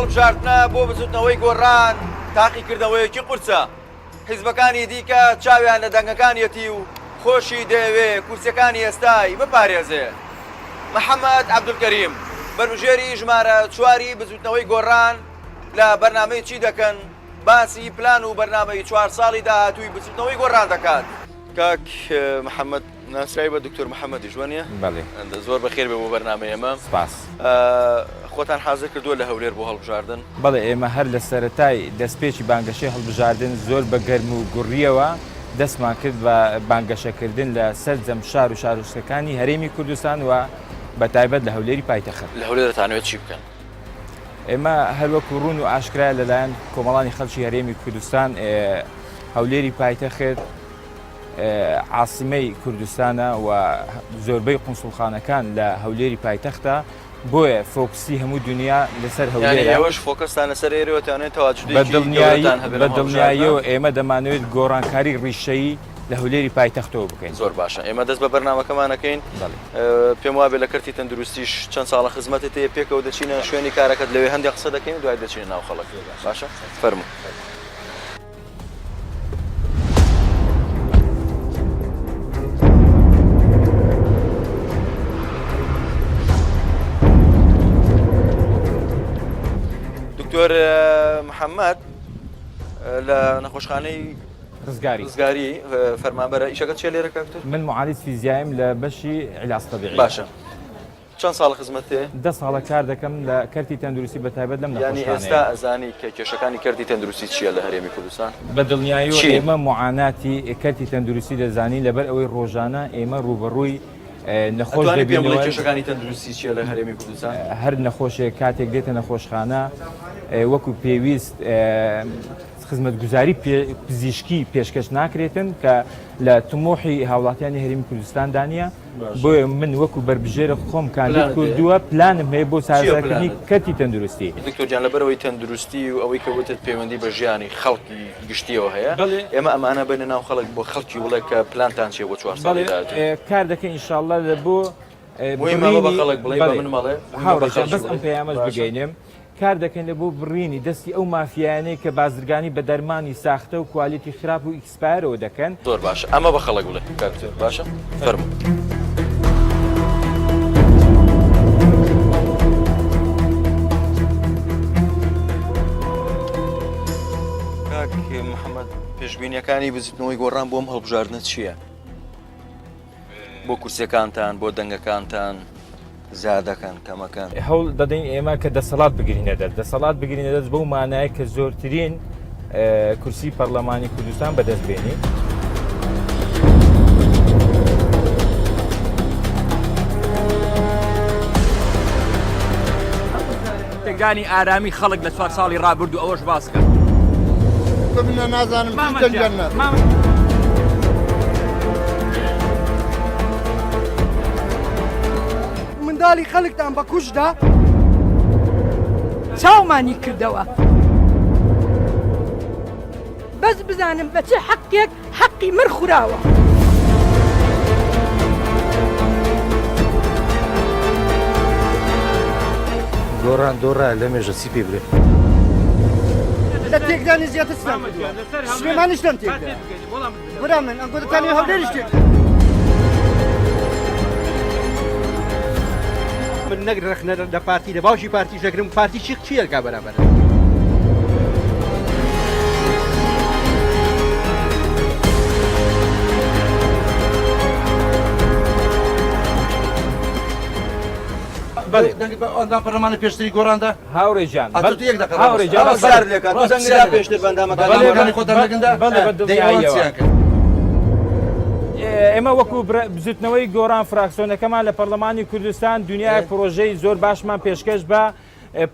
هەڵبژاردنە بۆ بزوتنەوەی گۆڕان تاقیکردنەوەیەکی قورسە. حیزبەکانی دیکە چاویان لە دەنگەکانیەتی و خۆشی دەیەوێ کورسیەکانی ئێستای بپارێزێ. محەمەد عەبدولکەریم، بەربژێری ژمارە چواری بزوتنەوەی گۆڕان لە بەرنامەی چی دەکەن باسی پلان و بەرنامەی چوار ساڵی داهاتووی بزوتنەوەی گۆڕان دەکات. کاک محەمەد ناسراوی بە دکتۆر محەمەدیش وانیە؟ بەڵێ. زۆر بەخێر بێ بۆ بەرنامەی ئێمە. سپاس. خۆتان حازر کردووە لە هەولێر بۆ هەڵبژاردن؟ بەڵێ ئێمە هەر لە سەرەتای دەستپێکی بانگەشەی هەڵبژاردن زۆر بە گەرم و گوڕییەوە دەستمان کرد بە بانگەشەکردن لە سەرجەم شار و شارۆچکەکانی هەرێمی کوردستان و بە تایبەت لە هەولێری پایتەخت. لە هەولێر دەتانەوێت چی بکەن؟ ئێمە هەر وەکو ڕوون و ئاشکرایە لەلایەن کۆمەڵانی خەڵکی هەرێمی کوردستان هەولێری پایتەخت عاسیمەی کوردستانە و زۆربەی قونسوڵخانەکان لە هەولێری پایتەختە بۆیە فۆکسی هەموو دنیا لەسەر هەولێرە. یانی ئێوەش فۆکەستان لەسەر ئێرەوە تانێت تەواجودێکی گەورەتان هەبێت بە دڵنیاییەوە ئێمە دەمانەوێت گۆڕانکاری ڕیشەیی لە هەولێری پایتەختەوە بکەین. زۆر باشە ئێمە دەست بە بەرنامەکەمان ئەکەین پێم وابێ لە کەرتی تەندروستیش چەند ساڵە خزمەتت هەیە پێکەوە دەچینە شوێنی کارەکەت لەوێ هەندێک قسە دەکەین و دوای دەچینە ناو خەڵک باشە فەرموو. دکتۆر محەممەد لە نەخۆشخانەی ڕزگاری ڕزگاری فەرمانبەرە ئیشەکە چیە لێرە کاک دکتۆر؟ من معالج فیزیایم لە بەشی علاج طبیعی باشە چەند ساڵە خزمەت تێ؟ دە ساڵە کار دەکەم لە کەرتی تەندروستی بە تایبەت لەم یانی نەخۆشخانەیە. ئێستا ئەزانی کە کێشەکانی کەرتی تەندروستی چییە لە هەرێمی کوردستان؟ بە دڵنیاییەوە چین؟ ئێمە موعاناتی کەرتی تەندروستی دەزانین لەبەر ئەوەی ڕۆژانە ئێمە ڕووبەڕووی نەخۆش ئەتوانی پێم بڵێی دەبینەوە. کێشەکانی تەندروستی چییە لە هەرێمی کوردستان؟ هەر نەخۆشێک کاتێک دێتە نەخۆشخانە وەکو پێویست خزمەتگوزاری پزیشکی پێشکەش ناکرێتن کە لە تموحی هاوڵاتیانی هەرێمی کوردستاندا نییە. بۆیە من وەکو بەربژێرە خۆم کاندید کردووە، پلانم هەیە بۆ چارەسەرکردنی کەرتی تەندروستی. دکتۆر گیان لەبەرئەوەی تەندروستی و ئەوەی کە وتت پەیوەندی بە ژیانی خەڵکی گشتیەوە هەیە، ئێمە ئەمانە بەینە ناو خەڵک بۆ خەڵکی بڵێ کە پلانتان چیە بۆ چوار ساڵی داهاتوو؟ کار دەکەین ان شاء اللە لە بۆ مهمە بە خەڵک بڵێ بە من مەڵێ هاوڕێ گیان بەس ئەم پەیامەش بگەینێم کار دەکەین لە بۆ بڕینی دەستی ئەو مافیایانەی کە بازرگانی بە دەرمانی ساختە و کوالیتی خراپ و expire ەوە دەکەن. زۆر باشە ئەمە بە خەڵک بڵێ کاک دکتۆر باشە فەرموو. کاک محەممەد پێشبینیەکانی بزوتنەوەی گۆڕان بۆم هەڵبژاردنە چییە؟ بۆ کورسیەکانتان بۆ دەنگەکانتان زیادەکەن کەمەکەن؟ هەوڵ دەدەین ئێمە کە دەسەڵات بگرینە دەست دەسەڵات بگرینە دەست بەو مانایە کە زۆرترین کورسی پەرلەمانی کوردستان بەدەست بێنین. تێکدانی ئارامی خەڵک لە چوار ساڵی ڕابردوو ئەوەش باس کە. ببنە نازانم چی دەنگیان نابێت. منداڵی خەلکتان بە کوشت دا. چاومانی کردەوە. بەس بزانم بە چ حەقێک حەقی من خوراوە. گۆڕان دۆڕایە لەمێژە چی پێ برێ. لە تێکدانی زیاتر چتان کردووە سلێمانیشتان تێکدا برا من ئەنگۆ دەتانەوێ هەولێریش تێک من نەک رەخنە لە پارتی لە باوکی پارتیش دەگرم پارتی چی چی ئەکا بەرامبەر. دەنگ بە ئەندام پەرلەمانی پێشتری گۆڕاندا هاوڕێ گیان ئەتۆ تو یەک دەقە هاوڕێ گیان ئەوە سار لێکات تۆ دەنگ نەدا پێشتر بە ئەندامەکانی بەڵێ گۆڕان. خۆتان دەنگدا بەڵێ بە دەی ئەوان دڵنیاییەوە. چیان کرد ئێمە وەکو بزوتنەوەی گۆڕان فراکسۆنەکەمان لە پەرلەمانی کوردستان دنیایەک پرۆژەی زۆر باشمان پێشکەش بە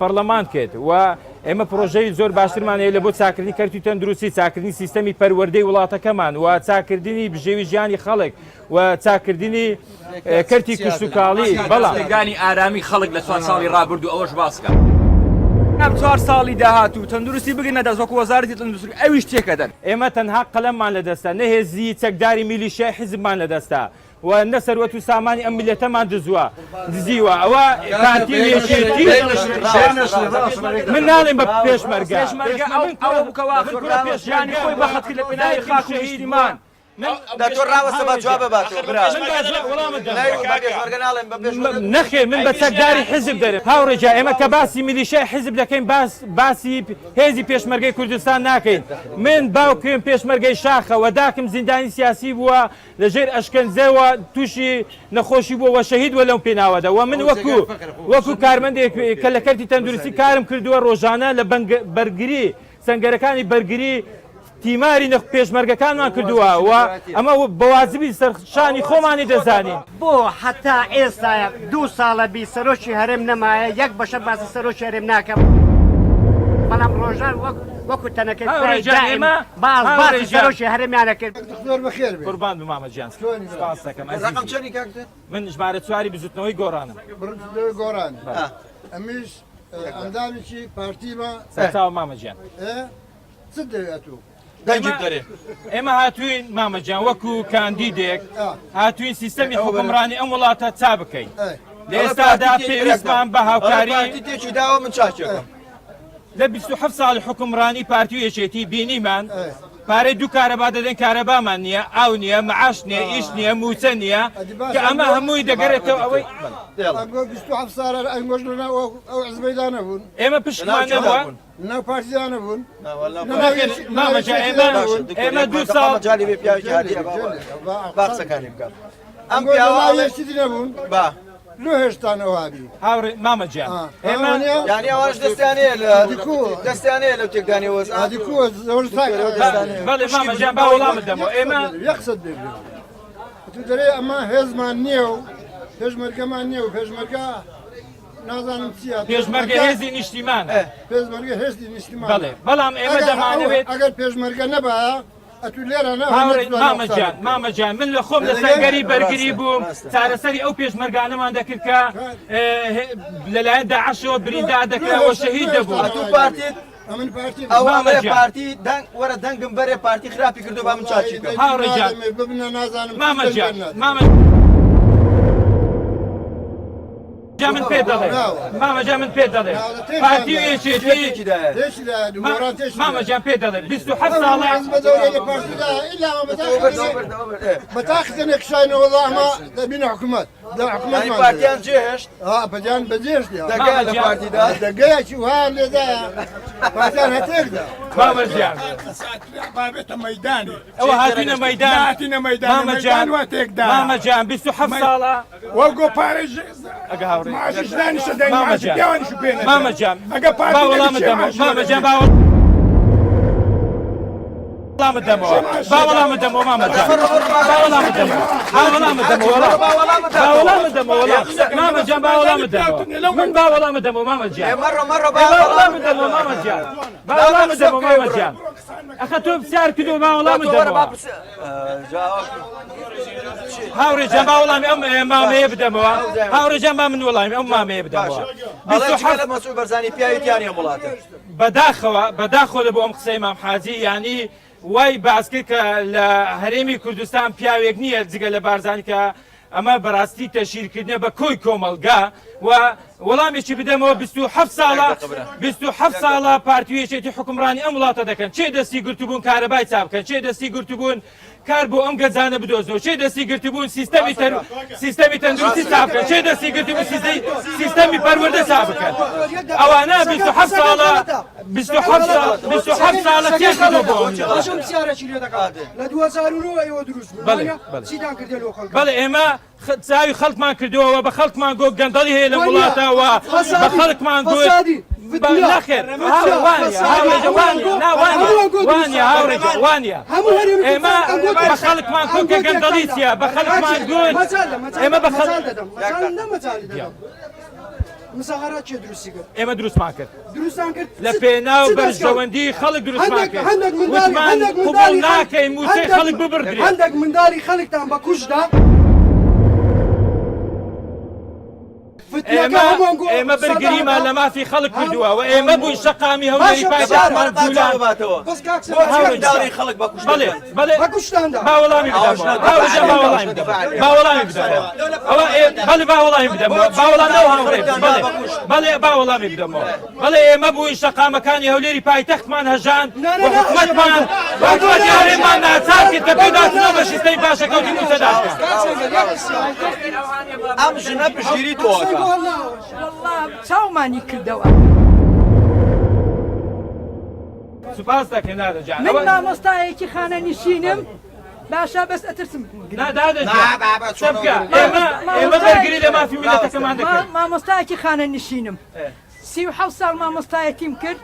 پەرلەمان کرد و ئێمە پرۆژەی زۆر باشترمان هەیە لە بۆ چاکردنی کەرتی تەندروستی چاکردنی سیستەمی پەروەردەی وڵاتەکەمان و چاکردنی بژێوی ژیانی خەڵک و چاکردنی کەرتی کشتوکاڵی بەڵام تێکدانی ئارامی خەڵک لە چوار ساڵی ڕابردوو ئەوەش باس کە. ئەم چوار ساڵی داهاتوو تەندروستی بگرنە دەست وەکو وەزارەتی تەندروستی ئەویش تێکەدەن. ئێمە تەنها قەلەممان لەدەستە نە هێزی چەکداری میلیشیای حیزبمان لەدەستە و نە سەروەت و سامانی ئەم میللەتەمان دزوە دزیوە ئەوە پارتی و یەکێتی من ناڵێم بە پێشمەرگە پێشمەرگە ئەو ئەوە بوو کەوا من کوڕە ژیانی خۆی بەخت کرد لە پێناوی خاک و نیشتیمان. دە تۆ ڕاوەستە با جواب باتەوە برا. من با جواب وەڵامت نای دەمەوە. بە پێشمەرگە ناڵێم بە پێشمەرگە. نەخێر من بە چەکداری حیزب دەرێم. هاوڕێ گیان ئێمە کە باسی میلیشیای حیزب دەکەین باس باسی هێزی پێشمەرگەی کوردستان ناکەین. من باوکم پێشمەرگەی شاخە و داکم زیندانی سیاسی بووە لە ژێر ئەشکەنجەوە تووشی نەخۆشی بووە و شەهید بووە لەو پێناوەدا و من وەکو وەکو کارمەندێک کە لە کەرتی تەندروستی کارم کردووە ڕۆژانە لە بەرگری سەنگەرەکانی بەرگری تیماری نەخ پێشمەرگەکانمان کردووە و ئەمە بە واجبی سەر شانی خۆمانی دەزانین. بۆ هەتا ئێستا دوو ساڵە بی سەرۆکی هەرێم نەمایە یەک بەشەر باسی سەرۆکی هەرێم ناکەم بەڵام ڕۆژان وەک وەکو تەنەکەی هاوڕێ خوای گیان دائم ئێمە باس هاوڕێ باسی گیان. سەرۆکی هەرێمیانە کرد. دکتۆر بەخێر بێی. قوربان بم مامە گیان چۆنی برا؟ سپاست دەکەم ڕەقەم ئەزیزی. چەنی کاک دکتۆر؟ من ژمارە چواری بزوتنەوەی گۆڕانم. بزوتنەوەی گۆڕان. بەڵێ. ئەمیش ئەندامێکی پارتیمە. سەرچاوە مامە گیان. ئێ چت دەوێ ئەتوو؟ دەنگی بدەرێ. ئێمە هاتووین مامە گیان وەکو کاندیدێک هاتووین سیستەمی حوکمڕانی ئەم وڵاتە چا بکەین. لە ئێستادا پێویستمان بە هاوکاری. پارتی تێکی داوە من چاکێکم. لە 27 ساڵی حوکمڕانی پارتی و یەکێتی بینیمان پارەی دوو کارەبا دەدەین کارەبامان نییە، ئاو نییە، معاش نییە، ئیش نییە، مووچە نییە، کە ئەمە هەمووی دەگەرێتەوە ئەوەی. ئەنگۆ 27 ساڵە ئەنگۆش لەناو ئەو حزبەیدا نەبوون. ئێمە پشکمان نەبووە. لەناو پارتیدا نەبوون. مامە جا ئێمە ئێمە دوو ساڵ. مەجالی بێ پیاوێکی هادیە با قسەکانی بکا. ئەم ئەنگۆ پیاوە لەناو ئەڵێ یەکێتی نەبوون. با. لۆ هێشتانەوە هابی. هاوڕێ مامە گیان ئێمە. یانی ئەوانش دەستیان هەیە لە دەستیان هەیە لەو تێکدانی وەزع. ئادی کووە زۆر ساک. بەڵێ مامە گیان با وەڵامت دەمەوە ئێمە. یەک قسەت پێ بکەم. تو دەرێ ئەمە هێزمان نییە و پێشمەرگەمان نییە و پێشمەرگە نازانم چییە. پێشمەرگە هێزی نیشتیمانە. پێشمەرگە هێزی نیشتیمانە. بەڵێ بەڵام ئێمە دەمانەوێت. ئەگەر پێشمەرگە نەبایە ئەتوو لێرە نە هاوڕێ مامە گیان مامە گیان من لە خۆم لە سەنگەری بەرگری بووم چارەسەری ئەو پێشمەرگانەمان دەکرد کە لەلایەن داعشەوە بریندار دەکرا و شەهید دەبوو. ئەتوو پارتیت ئەمن پارتی ئەو مامە ئەڵێ گیان. پارتی دەنگ وەرە دەنگم بەرێ پارتی خراپی کردو با من چاکی بکەم. هاوڕێ گیان. ببنە نازانم مامە گیان مامە جا من پێت دەڵێم مامە جا من پێت دەڵێم پارتی و یەکێتی مامە جان پێت دەڵێم 27 ساڵە پارتیان جێهێشت پارتیان بەجێهێشت دەگا لە پارتیدا دەگەیەکی وایان لێدایە پارتیان هەتێکدا مامە گیان بابێتە مەدانی ئەوە هاتوینە مەدان هاتینە مەدان مامە جان وا تێکدا مامە جان 27 ساڵە وەگۆ پارەی ئەگە هاوڕێ معاشی ژنانیشە دەین مامە معاشی جان پیاوانیش پێ نەدەن. مامە جان ئەگە با پارتی وەڵامت نەبی دەمەوە معاشی مامە جان وەرەگرن. با وەڵامت دەمەوە با وەڵامت دەمەوە مامە جان با وەڵامت دەمەوە با وەڵامت دەمەوە وەڵام با وەڵامت دەمەوە وەڵام مامە جان با وەڵامت دەمەوە من با وەڵامت دەمەوە مامە جان مەڕۆ مەڕۆ با با وەڵامت دەمەوە مامە جان با وەڵامت دەمەوە مامە جان ئەخە تۆ پرسیار کردو با وەڵامت دەمەوە هاوڕێ جان با وەڵامی ئەم مامەیە بدەمەوە هاوڕێ جان با من وەڵامی ئەم مامەیە بدەمەوە 27 مەسعود بەرزانی پیاوی تیانی ئەم وڵاتە بەداخەوە بەداخەوە لە بۆ ئەم قسەی مام حاجی یانی وای باس کرد کە لە هەرێمی کوردستان پیاوێک نییە جگە لە بارزانی کە ئەمە بەڕاستی تەشهیرکردنە بە کۆی کۆمەڵگا و وەڵامێکی بدەمەوە 27 ساڵە 27 ساڵە پارتی و یەکێتی حوکمڕانی ئەم وڵاتە دەکەن چێ دەستی گرتبوون کارەبای چا بکەن چێ دەستی گرتبوون کار بۆ ئەم گەنجانە بدۆزنەوە چێ دەستی گرتبوون سیستەمی تەر سیستەمی تەندروستی چا بکەن چێ دەستی گرتبوون سیستەمی پەروەردە چا بکەن ئەوانە 27 ساڵە 27 ساڵ 27 ساڵە چێ کردووە بۆ ئەم میللەتە؟ باشم پرسیارێکی لێ دەکات لە 2009 ئێوە دروست بوون بەڵێ، وانیە؟ بەڵێ. چیتان کردێ لۆ خەڵکە؟ بەڵێ ئێمە چاوی خەڵکمان کردووە بە خەڵکمان گۆ گەندەڵی هەیە لە وڵاتە و بە خەڵکمان گوت نەخێر وانە هاوڕێ وانە ئێمە بە خەڵکمان گوت کە گەندەڵی چییە بە خەڵکمان گوت ئێمە بە خەڵک مزاهرات چێ دروستی کرد؟ ئێمە دروستمان کرد. دروستان کرد؟ لە پێناو بەرژەوەندی خەڵک دروستمان کرد. وتمان قبوڵ ناکەین مووچەی خەڵک ببڕدرێت. هەندێک منداڵی خەڵکتان بە کوشتدا. ئێمە ئێمە بەرگریمان لە مافی خەڵک کردووە و ئێمە بووین شەقامی هەولێری پایتەختمان جوولان. داوی خەڵک بە کوشتن. بەڵێ بەڵێ با وەڵامی بدەمەوە با وەڵامی بدەمەوە با وەڵامی بدەمەوە ئەوە بەڵێ با وەڵامی بدەمەوە با وەڵام ئەو هاوڕێ بەڵێ بەڵێ با وەڵامی بدەمەوە بەڵێ ئێمە بووین شەقامەکانی هەولێری پایتەختمان هەژاند و حکومەتمان حکومەتی هەرێممان ناچار کرد کە پێداچوونەوە بە سیستەمی پاشەکەوتی مووچەدا بکات. ئەم ژنە پشتگیری تۆ ئەکا. وەڵا چاومانی کردەوە. سوپاس دەکەین دادە گیان. من مامۆستایەکی خانەنشینم. باشە بەس ئەترسم نا دادە گیان بکە ئێمە ئێمە بەرگری لە مافی میللەتەکەمان دەکەین. مامۆستایەکی خانەنشینم 37 ساڵ مامۆستایەتیم کرد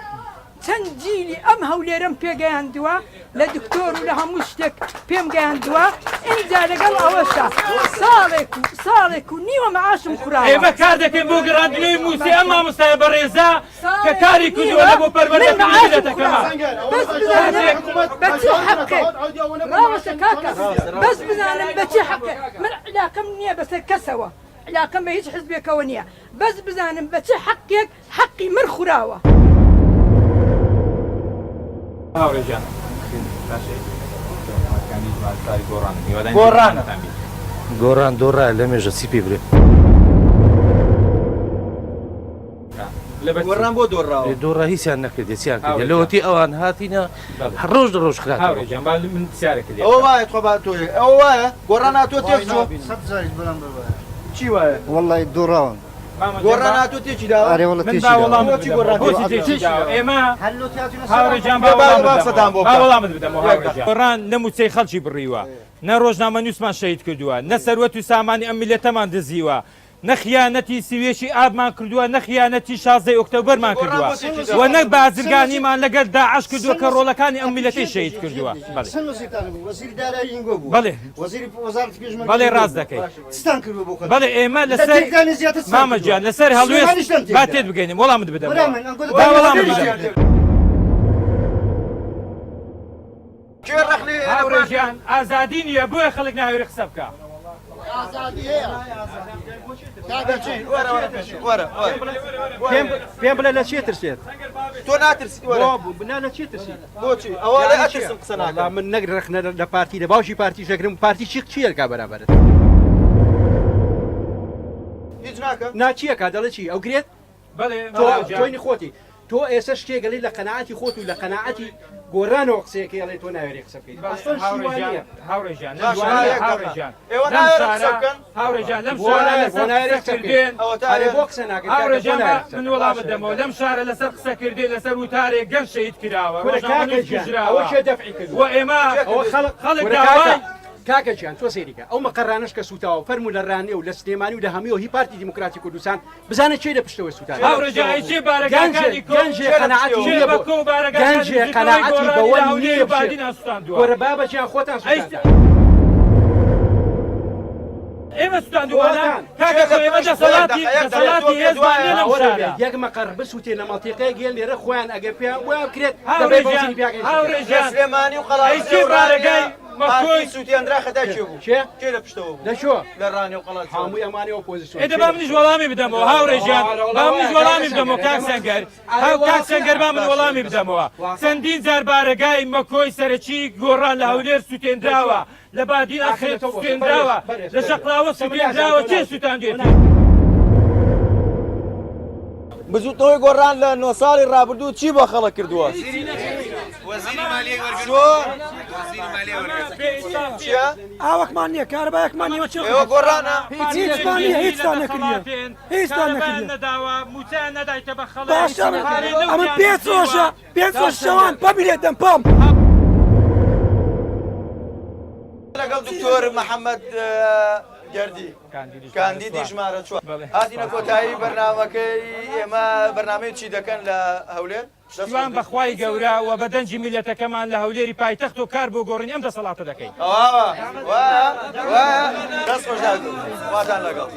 چەند جیلی ئەم هەولێرەم پێگەیاندووە لە دکتۆر و لە هەموو شتێک پێم گەیاندووە ئینجا لەگەڵ ئەوەشا ساڵێک و ساڵێک و نیوە معاشم خوراوە. ئێمە کار دەکەین بۆ گەڕاندنەوەی مووچەی ئەم مامۆستایە بەڕێزە کە کاری کردووە لە بۆ پەروەردەکردنی میللەتەکەمان. بەس بزانم بە چ حەقێک ڕاوەستە کاکە بەس بزانم بە چ حەقێک من عیلاقەم نییە بەسەر کەسەوە عیلاقەم بە هیچ حزبێکەوە نییە بەس بزانم بە چ حەقێک حەقی من خوراوە. هاوڕێ گیان گۆڕانە. گۆڕان دۆڕایە لەمێژە چی پێ برێ. گۆڕان بۆ دۆڕاوە؟ دۆڕا هیچیان نەکردیە چیان کردیە لەوەتی ئەوان هاتینە هەر ڕۆژ لە ڕۆژ خراپتر هاوڕێ گیان با من پرسیارێکت لێ ئەوە بکەم. وایە تخوا با تۆ ئەوە وایە گۆڕان هاتووە تێک چووە چی وایە؟ وەڵڵای دۆڕاون. مامە گیان گۆڕان با هاتووە تێکی داوە؟ ئەرێ وەڵڵا من تێکی با داوە. وەڵامت بۆچی بدەمەوە گۆڕان بۆچی تێکی تێکی داوە ئێمە هەر لۆ تیاترە هاوڕێ گیان با با وەڵامت با قسەتان بدەمەوە بۆ با بکەم. وەڵامت بدەمەوە یەک هاوڕێ گیان گۆڕان نە مووچەی خەڵکی بڕیوە نە ڕۆژنامەنووسمان شەهید کردووە نە سەروەت و سامانی ئەم میللەتەمان دزیوە نە خیانەتی 31 ی ئابمان کردووە، نە خیانەتی شازدەی ئۆکتۆبەرمان کردووە و نە بازرگانیمان لەگەل داعش کردووە کە ڕۆڵەکانی ئەم میللەتەی شەهید کردووە. بەڵێ. بەڵێ. بەڵێ ڕاست دەکەی. بەڵێ ئێمە لەسەر مامە گیان لەسەر هەڵوێست با تێت بگەینم وەڵامت بدەمەوە. با وەڵامت بدەمەوە. کێ ڕەخنەی هەیە لە هاوڕێ پارتی؟ گیان ئازادی نییە بۆیە خەڵک ناوێرێ قسە بکا. وەرە وەرە وەرە وەرە پێم پێم بڵێ لە چی ترسێت؟ تۆ ناترسی وەرە بۆ نا لە چی ترسی؟ بۆچی ئەوە لە ئەترسم قسە وەڵا ناکەم من نەک ڕەخنە لە پارتی لە باوکی پارتیش دەگرم پارتی چی چی ئەکا بەرامبەرت؟ هیچ ناکە نا چی ئەکا دەڵێ چی ئەو گرێت؟ بەڵێ تۆ هاوڕێ گیان. تۆینی خۆتی تۆ ئێستا شتێک ئەڵێی لە قەناعەتی خۆت و لە قەناعەتی گۆرانەوە قسەیەکەی ئەڵێی تۆ ناوێری قسە بکەیت ئەسڵەن شتی وا نییە. هاوڕێ گیان لەم باشە شارە یەک هاوڕێ دەقە گیان ئێوە لەم ناوێرن قسە شارە بکەن هاوڕێ گیان لەم بۆ شارە ناوێ بۆ لەسەر ناوێری قسە قسە بکەیت کردن ئەوەتا ئەرێ بۆ قسە ناکەیت هاوڕێ کاکە بۆ گیان با ناوێری قسە من بکەیت وەڵامت دەمەوە لەم شارە لەسەر قسە کردن لەسەر وتارێک گەنج شەهید کراوە کورە کاکە ڕۆژنامەنووس گیان ئەوە کوژراوە کێ دەفعی کردووە و ئێمە کێ ئەوە کردی؟ خەڵک خەڵک کورە داوای کاکە کاکە گیان تۆ سەیری کە ئەو مەقەرانەش کە سووتاوە فەرموو لە ڕانیە و لە سلێمانی و لە هەمیەوە هی پارتی دیموکراتی کوردستان بزانە کێ لە پشتەوە سووتاندووە. هاوڕێ جان ئەی کێ گەنجێ بارەگاکانی کۆ گەنجێ کێ لە قەناعەتی پشتەوە؟ کێ نییە بە بۆ کۆ بارەگاکانی گەنجێ بزووتنەوەی قەناعەتی گۆڕانی بەوە لە هەولێر نییە و بچێ بادینان سووتاندووە کورە بابە گیان خۆتان ئەی سووتاندان. ئێمە سووتاندووانە خۆتان کاکە کێ خۆ لە ئێمە پشت خۆ یەک دەسەڵاتی دەقە یەک دەقە تۆ دەسەڵاتی پێت هێزمان وایە نییە لەم ئەوە شارە دەبێت یەک مەقەڕ بسووتێ لە مەنتیقەیەک یەن لێرە خۆیان ئەگەر پێیان بۆیان بکرێت هاوڕێ دەبێت گیان بەوزنی پیاکەی هاوڕێ سووتێن. لە گیان سلێمانی و ئەی قەڵادزێ کێ و ڕانیە بارەگای پارتی مەکۆی سووتێنرا خەتای کێ بوو؟ کێ؟ کێ لە پشتەوە بوو؟ لە کوێ؟ لە ڕانیە و قەڵادزێ. هەمووی ئەمانەی ئۆپۆزیسیۆن. ئێ دە با منیش وەڵامی بدەمەوە هاوڕێ گیان با منیش وەڵامی بدەمەوە کاک سەنگەر هاو کاک سەنگەر با من وەڵامی بدەمەوە چەندین جار بارەگای مەکۆی سەرەکی گۆڕان لە هەولێر سوتێنراوە لە بادینان سوتێنراوە لە شەقڵاوە سوتێنراوە کێ سوتاندوێتی؟ بزوتنەوەی گۆڕان لە نۆ ساڵی ڕابردوو چی بۆ خەڵک کردووە؟ چۆن؟ چیە؟ ئاوەکمان نییە کارەبایەکمان نییە چی ئێوە گۆڕانە؟ هیچمان نییە هیچتان نەکردیە هیچتان نەکردیە باشە ئەمن پێنج ڕۆژە پێنج ڕۆژ شەوان پەمی لێ دەم پەم. لەگەڵ دکتۆر محەممەد گەردی کاندیدی ژمارە چوار هاتینە کۆتایی بەرنامەکەی ئێمە بەرنامەی چی دەکەن لە هەولێر؟ پشتیوان بە خوای گەورە و بە دەنگی میللەتەکەمان لە هەولێری پایتەخت و کار بۆ گۆڕینی ئەم دەسەڵاتە دەکەین. وایە وایە دەست خۆش داکۆ خواتان لەگەڵ.